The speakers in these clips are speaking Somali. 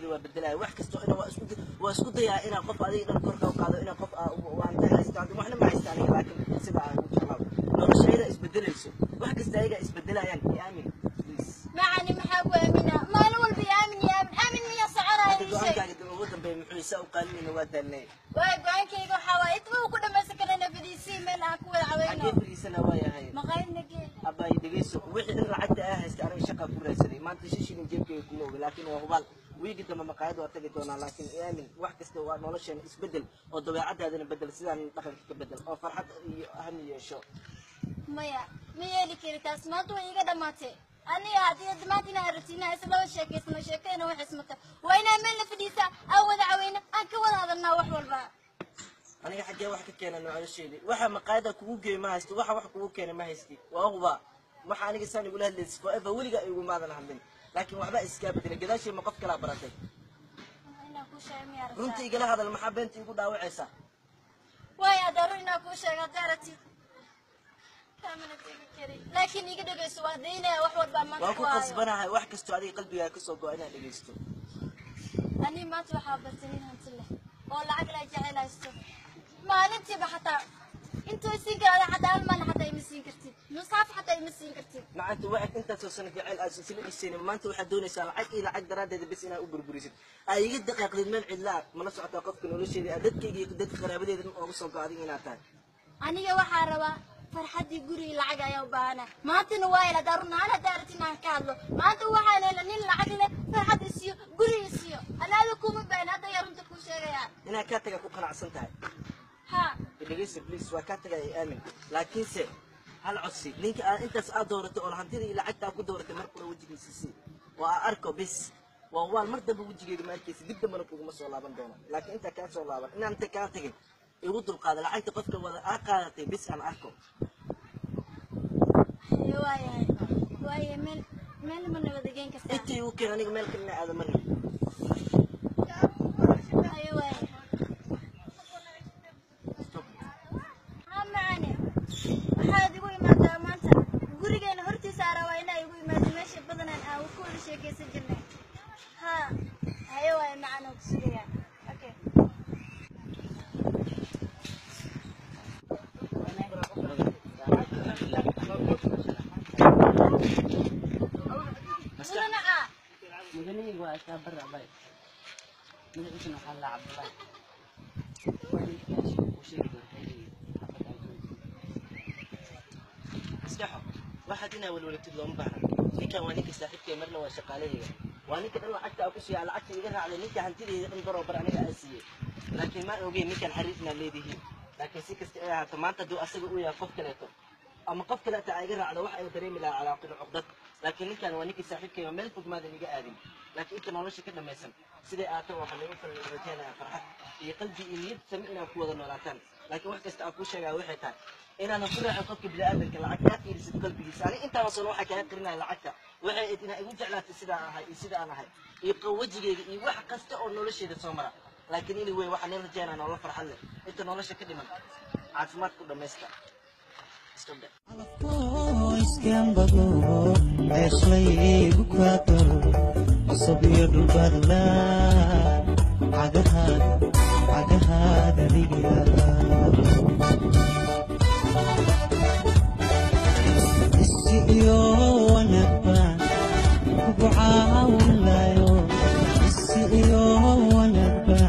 Nolosheeda waa bedelaya wax kasta ina waa isku dayaa inaan qof adiga dhan korka u qaado, inaan qof waan haysto, waxna ma haysta aniga, laakiin sida aan ugu jeclaado nolosha ayada isbedelayso, wax kasta ayaga isbedelayaan. I aamin, please. Macani, maxaa ku aaminaa? Maalin walba i aamin, i aamin, aamin miyaa soconaya? Hadda Ii sheeg. Go-aankaaga ugu dambeeya muxuu isaa u qaalinayna? Waa daalnay. Waay, go-aankayga waxaa waaye inta ku dhamaysan karana fadhiisii meel aan ku wada caweyno. Xaggee fadhiisana? Waa yahay. Maqaayadna gee. Abbaay, dhegeyso, wixii dhan lacagta aa haystay aniga shaqa ku raadsaday. Maanta 5 shilin jeebkayga kuma oga, laakiin waa hubaal wiigi dambe maqaayad waa tagi doonaa. Laakiin aamin, wax kasta waa nolosheena isbedel oo dabeecadaadana bedel, sidaan dhaqanka ka bedel oo farxad iyo hami yeesho. Maya, ma yeeli kari taas. Maanta way iga dhamaatay. Aniga haddii maanta inaan rabti inaan isla wada sheekaysano, sheekadana wax ismata, waa inaan meel la fadhiisaa, aan wada caweyno, aan ka wada hadalnaa wax walba. Aniga xaggee wax ka keena nolosheedii? Waxa maqaayada kugu geey ma haysto, waxa wax kugu keena ma haysti. Waa hubaa waxa aniga saan igula hadlaysa forever weliga igumaadan hadlin, laakiin waxba iskaa bedelay gadaashii. Ma qof kalaa baratay? Inaan kuu sheego miyaa rabtaa? Runta igala hadal, maxaa beenta igu dhaawacaysaa? Waay, haddaan run inaan kuu sheego haddaa rabtid, kaamana tegi kari, laakiin iga dhegeyso, waa daynaya wax walba maanta. Waa ku ku hayo. Qasbanahay wax kastoo adiga qalbigaaga kasoo go inaad dhegeysto. Ani maanta waxaa bartay nin hanti leh oo lacag la jecel haysto. Maalintiiba xataa intuu isiin kara, xataa hal maalin xataa ima siin kartid, nusaaf xataa ima siin kartid. Macanta, waxaad intaasoo sano jecel aad isla dhisaynin, maanta waxaad doonaysaa lacag iyo lacag daraaddeeda bes inaad u burburisid, aa iga daqiiqdid meel cidla ah. Mala socotaa qofka nolosheeda aad dadkayga iyo dadka qaraabadeeda dhan ooga soo go adiga inaad tahay? Aniga waxaa rabaa farxaddii gurigii, lacag ayaa u baahana. Maantana waa hel. Haddaan run ahaan haddaa rabtid inaan ka hadlo, maanta waxaan hela nin lacag leh, farxad isiiyo, guri isiiyo. Anaada kuma baahin, hadda ayaa runta kuu sheegayaa. Inaad kaa taga ku qanacsan tahay? Ha. Dhegeysa, please, waa kaa tagay, aamin, laakiinse hal codsi: ninka aad intaas aad dooratay oo hantida iyo lacagta aad ku dooratay, mar kale wejigiisa sii waa aa arko bis. Waa waal, mar dambe wejigeeda ma arkaysa, dib dambena kuguma soo laaban doono. Laakiin intaa kaa soo laaban, inaan inta kaa tagin, igu dulqaada lacagta qofka wada aa qaadatay bis aan arko. Waayahay, waayahay, meel meel ma nabadgeen kartaa? Inta igu keen, aniga meel kalena aada ma rabin. Haye, waayahay. Stop. Ha, macane, waxaad igu imaadaa maanta gurigeena hortiisa. Aa rabaa inaa igu imaado meesha badanaan aan ku wada sheekaysan jirnay. Ha, haye, waaye macaan, oo ku sugayaa. Okay. Mudana ah. Mudanihii waa iskaa barra abay. Magaciisana waxaa la Cabdullaahi. Waa ninkaas uu sheegi doona xilligii xaafadda aan joogay. Maskaxo, waxaad inaa walwalatid looma baahna. Ninkan waa ninka saaxiibkay, marna waa shaqaalahayga, waa ninka dhan lacagta aan ku siiya, lacagta iga raacday, ninka hantidayda dhan baroo bar aniga aan siiyey. Laakiin maan ogeyn ninkan xariir inaad leedihiin. Laakiin si kasta ay ahaato, maanta hadduu asaga u yahay qof kaleeto ama qof kaleeto aa iga raacdo, wax ay dareemi lahaa calaaqin cuqdad. Laakiin ninkan waa ninkii saaxiibkay, waa meel fog maadan iga aadin. Laakiin inta nolosha ka dhamaysan siday aata, waxaa lagu rajaynaya farxad iyo qalbi iyo niyad sami inaad ku wada noolaataan. Laakiin wax kasta aan kuu sheegaya waxay tahay inaadan ku raacin qofka bini'aadamka lacag, kaa fiirisid qalbigiisa. Ani intaan sano waxaa kaaga qarinaya lacagta waxay ahayd inaa igu jeclaatay sidaan ahay iyo sida aan ahay iyo wejigayga iyo wax kasta oo nolosheeda soo mara. Laakiin anyway, waxaan nin rajaynaa nolol farxad leh inta nolosha ka dhiman. Caafimaad ku dhamaysta. Stop that. Iskambado ceeshlaygu kaadaro cusub iyo dhulbaadla cagahaada cagahaada dhigaya isi iyo wanaagba kugu caawinlayo, isi iyo wanaagba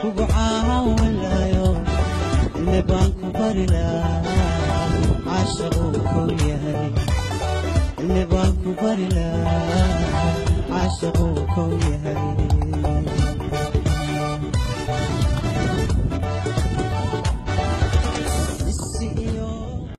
kugu caawinlayo, cilmi baan ku bari lahaa caashaquu kow yahay, cilmi baan ku bari lahaa caashaquu kow